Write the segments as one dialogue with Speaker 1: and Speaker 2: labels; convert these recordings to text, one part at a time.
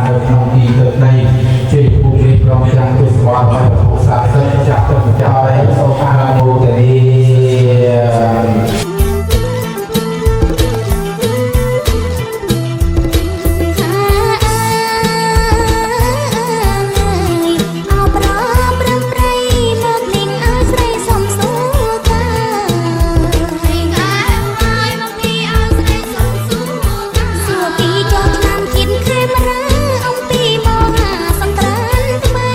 Speaker 1: នៅក្នុងទីទឹកដីជ័យភូមិនេះព្រមទាំងទស្សវត្សហើយពុទ្ធសាសនាចាស់ទៅម្ចាស់ហើយសូមអនុមោទនា។
Speaker 2: អោប្រព្រឹមព្រៃមកនាងឲ្យស្រីសុំសួរកាយមកនេះឲ្យស្រីសុំសួរកាសួរពីចូលឆ្នាំជាតិខេមរាអំពីមហាសង្ក្រានថ្មី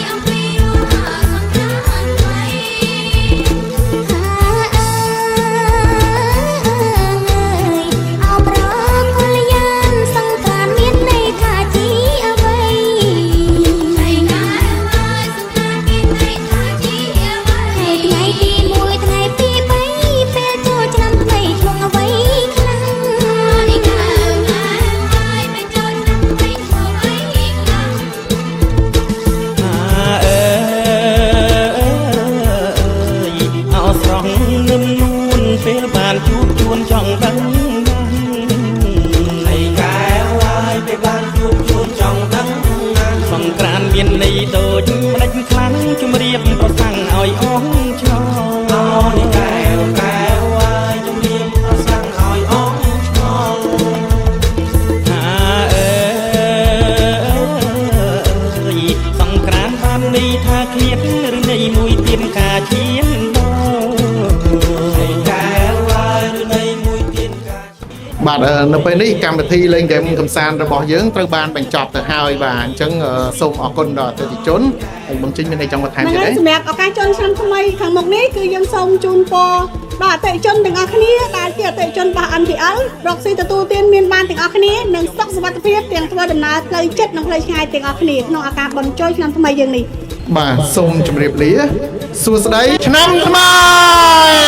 Speaker 2: អំពីមហាសង្ក្រានថ្មី អោប្រកលយានសង្ក្រានមានន័យថាជាអ្វីថ្ងៃណាហើយសង្ក្រានមានន័យថាជាអ្វីថ្ងៃទី1ថ្ងៃទី3ពេលចូលឆ្នាំថ្មីឆ្លងអ្វីខ្លាំងនេះកាហើយពេលចូលឆ្នាំថ្មីឆ្លងអ្វីខ្លាំង
Speaker 3: អើយអោស្រស់នឹមនួនពេលបានជួបជួនចង់ដឹងណាស់
Speaker 4: នៃកែវហើយពេលបានជួបជួនចង់ដឹងណាស់
Speaker 3: សង្ក្រានមានន័យដូចម្ដេចខ្លាំងជំរាបប្រសាំងឲ្យអងឆ្ងល់
Speaker 4: អោនេះកែវកែវហើយជំរាបប្រសាំងឲ្យអងឆ្ងល់
Speaker 3: ថាអើយសង្ក្រានបានន័យថាឃ្លាតឬន័យមួយទៀតការឈានដល់
Speaker 4: នៃកែវហើយឬនៃមួយទៀតការ
Speaker 5: បាទនៅពេលនេះកម្មវិធីលេងហ្គេមកំសាន្តរបស់យើងត្រូវបានបញ្ចប់ទៅហើយបាទអញ្ចឹងសូមអរគុណដល់អតិថិជនហើយបងចេញមានអីចង់បន្ថែម
Speaker 6: ហ្នឹង
Speaker 5: ទៀតទេ
Speaker 6: ហើយសម្រាប់ឱកាសជនឆ្នាំថ្មីខាងមុខនេះគឺយើងសូមជូនពរដល់អតិថិជនទាំងអស់គ្នាដែលជាអតិថិជនរបស់ NPL រកស៊ីទទួលទានមានបានទាំងអស់គ្នានិងសុខសុវត្ថិភាពទាំងធ្វើដំណើរផ្លូវចិត្តនិងផ្លូវឆ្ងាយទាំងអស់គ្នាក្នុងឱកាសបុណ្យចូលឆ្នាំថ្មីយើងនេះ
Speaker 5: បាទសូមជម្រាបលាសួស្តីឆ្នាំថ្មី។